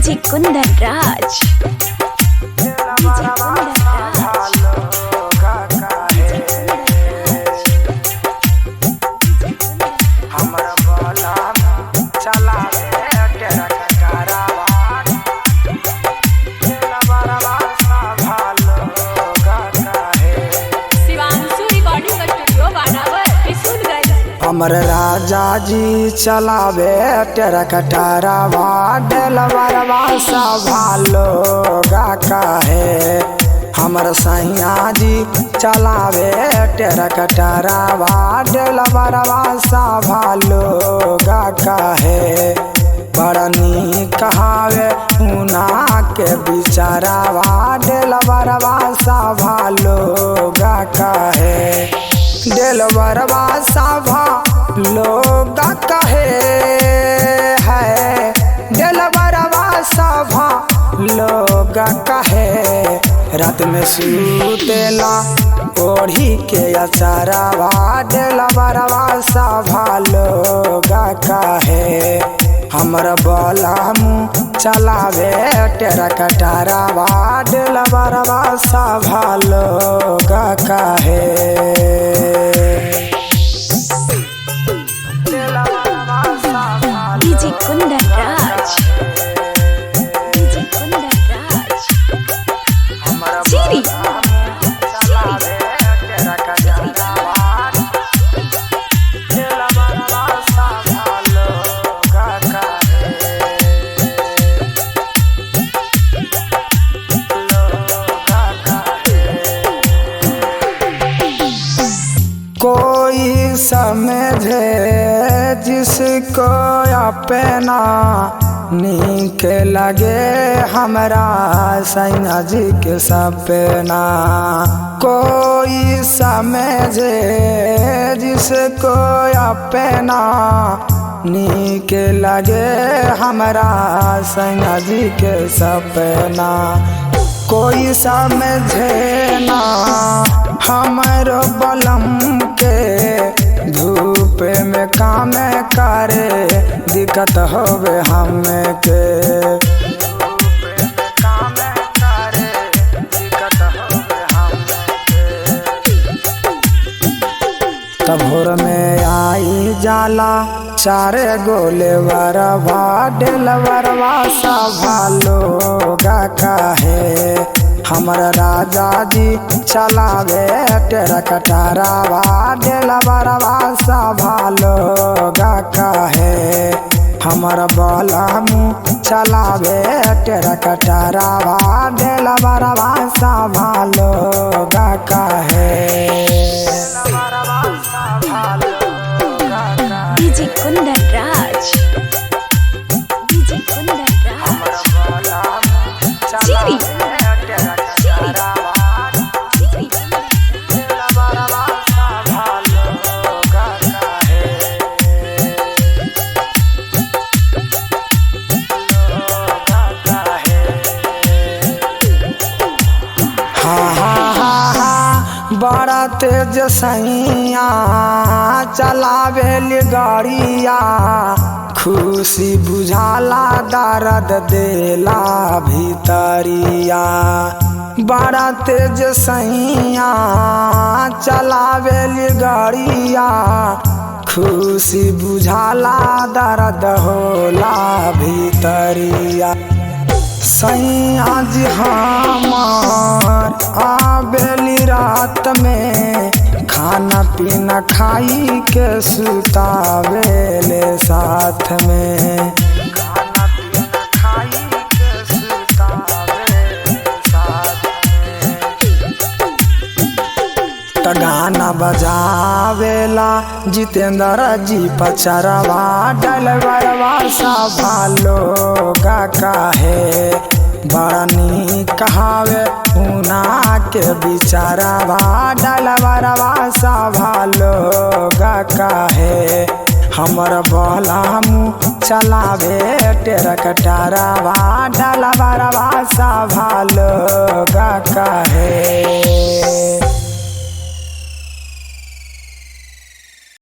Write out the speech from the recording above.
DJ Kundan Raj, DJ Kundan Raj, हमरा बलम चलावे ट्रैक्टरवा डेलवरवा सभा लोग काहे। शिवांशु रिकॉर्डिंग स्टूडियो बानावर किशुनगंज। हमर राजा जी चलावे ट्रैक्टरवा डेलवरवा सभा लोग काहे। हमर सैया जी चलावे ट्रैक्टरवा डेलवरवा सभा लोग काहे। बड़ा नीक हावे उना के बिचारवा डेलवरवा सभा लोग काहे। डेलवरवा सभा लोग कहे है, डेलवरवा सभा लोग कहे। रात में सुतेला ओढ़ी के अचारवा डेलवरवा सभा लोग कहे। हमर बलम चलावे ट्रैक्टरवा डेलवरवा सभा लोग कहे। DJ Kundan Raj, DJ Kundan Raj, Chiri, कोई समझे जिसको अपना नीक लगे हमरा सैया जी के सपना। कोई समझे जिसको अपना नीक लगे हमरा सैया जी के सपना। कोई समझे ना हमरो बलम के, धूप में काम करे दिक्कत होवे हमें के। तब भोर में आई जाला चार गोले वरवा डेलवरवा सभा लोग काहे। हमर राजा जी चलावे ट्रैक्टरवा डेलवरवा सभा लोग काहे। हमर बलम चलावे ट्रैक्टरवा डेलवरवा सभा लोग काहे। DJ Kundan Raj, DJ Kundan Raj, Chiri, Chiri, Chiri, हा हा हा हा बड़ा तेज सैया चलावेल गाड़िया, खुशी बुझाला दर्द देला भीतरिया। बड़ा तेज सैया चलावेल गाड़िया, खुशी बुझाला दर्द होला भीतरिया। सैया जी हमार आबेली रात में, खाना पीना खाई के सुतावेले साथ में। खाना पीना खाई के सुतावेले साथ में। त गाना बजावेला जितेंद्र जी पचरवा डलवरवा सभा लोग काहे। बड़ा नीक हावे उना के बिचारवा डलवरवा सभा लोग काहे। हमर बलम चलावे ट्रैक्टरवा डलवरवा सभा लोग काहे।